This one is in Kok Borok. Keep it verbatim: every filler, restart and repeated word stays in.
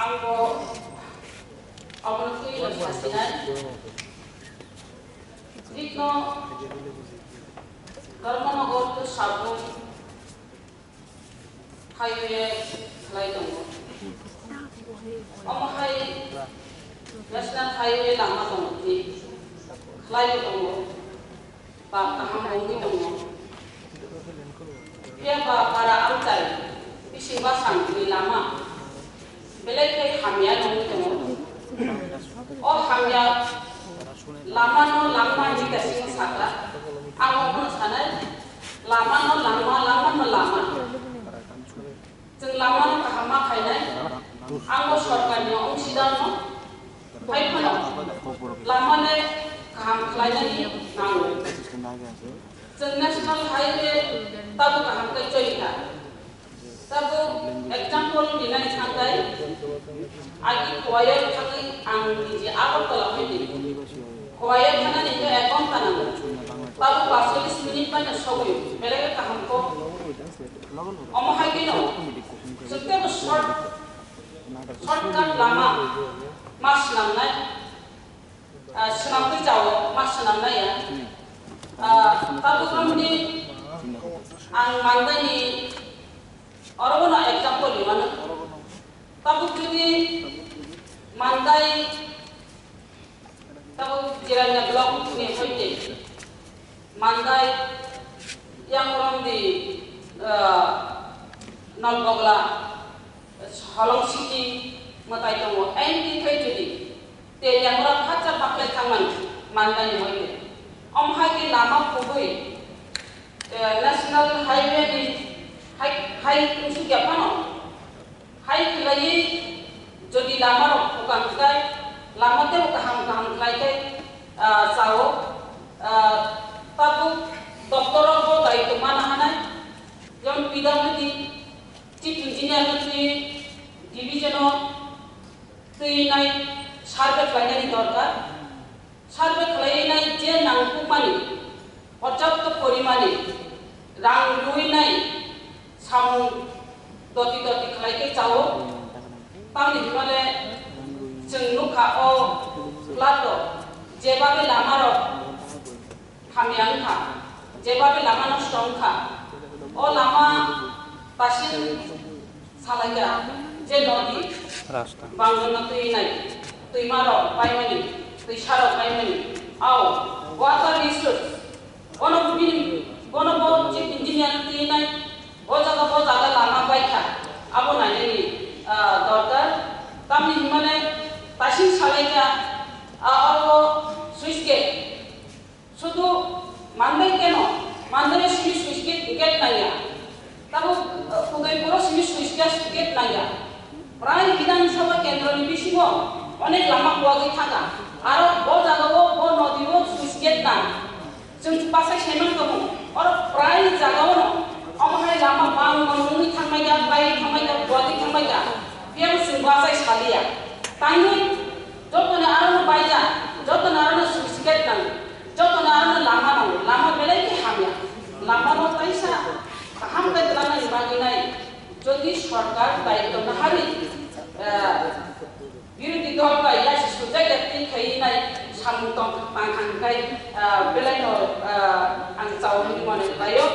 Ang bo omono twi rok sasinai. Thikno Dharmanagar to Sabung highway khlai tongo. Omo hai National Highway lama tongo, khlai tongo. Ba kaham wngwi tongo. Phiya ba para amchai bising bwsang ni lama belai khe hamya wngwi tongo. O hamya lama no langma hinwi kaisa sakha. Ang omono sanai, lama no langma, lama no lama. Chwng lama no kaham ma khainai, ang bo sorkar ni ongsidar no hai phano lama le kaham khlainani nango. Chwng National Highway tabuk kaham khe choli kha. Tabuk example ni nai thangkhai, agi Khowai o thangwi ang niji Agartala phaidi. Khowai o thangnani khe ek ghonta nango. Tabuk ba chollish minute bai no sogwi, belai khe kaham kho. Omo hai kheno chwng teibo short, shortcut lama ma swnamnai, ah, swnamwi chao ma swnamnai ya. Ah, tabuk romni ang mandaini oro bono example ni mano. Tabuk jodi mandai Tabuk Jirania block ni hoite Mandai, Yangrom di, ah, Nalbogla, Holong City mwtai tongo, N T thai jodi te Yangrom khatsa bakle thangmani Mandai ni hoite. Om hai ke lama kubui, eh, National Highway ni hai, hai kusuk ya phano. Hai khlaiwi jodi lama rok bwkang khlai, lama teibo kaham kaham khlai khe, ah, chao, ah, tabuk doctor rok bo daitwma nahanai, jemon P W D, Chief Engineer no twi division o twi nai survey khlainani dorkar. Survey khlaiwi nai je nangkukmani porjapto porimani rang rwui nai samung doti doti khlai khe chao. Tamni hwnmale chwng nukha o flood o jebabe lama rok hamya wngkha, jebabe lama nosto wngkha. O lama basing Salaikha je nodi Rasta. Bangno twi nai, twima rok paimani, twisa rok paimani, au water resource, bono bini, bono bo chief engineer twi nai, bo jaga, bo jaga lama baikha, abo nainani, ah, dorkar. Tamni hwnmale basing salaikha, ah, abo switch gate. Sudu mandai keno, mandai simi switch gate, gate nangya. Tabo, eh, Udaipuro simi switch gate, gate nangya. Prai Bidhan Sabha kendro ni bisingo onek lama kuwagwi thangkha. Aro bo jaga o, bo nodi o switch gate nang. Chwng bachai saiman tongo. Oro prai jaga o no, omo hai lama bang bang wngwi thangmai kha, pai thangmai kha, kuwagwi thangmai kha. Phiya bo chwng bachai saliya. Tangwi jotoni aro no baija, jotoni aro no switch gate nang. Jotoni ano lama nango, lama belai khe hamya. Lama no kaisa kaham khe twlangnani bagwi nai, jodi sorkar daityo naharwi, eh, birodhi dol bai yasi sujak ya twi khai nai samung tong tangkha hwnkhe, eh, belai no, eh, ang chao hwnwi mone khlaio.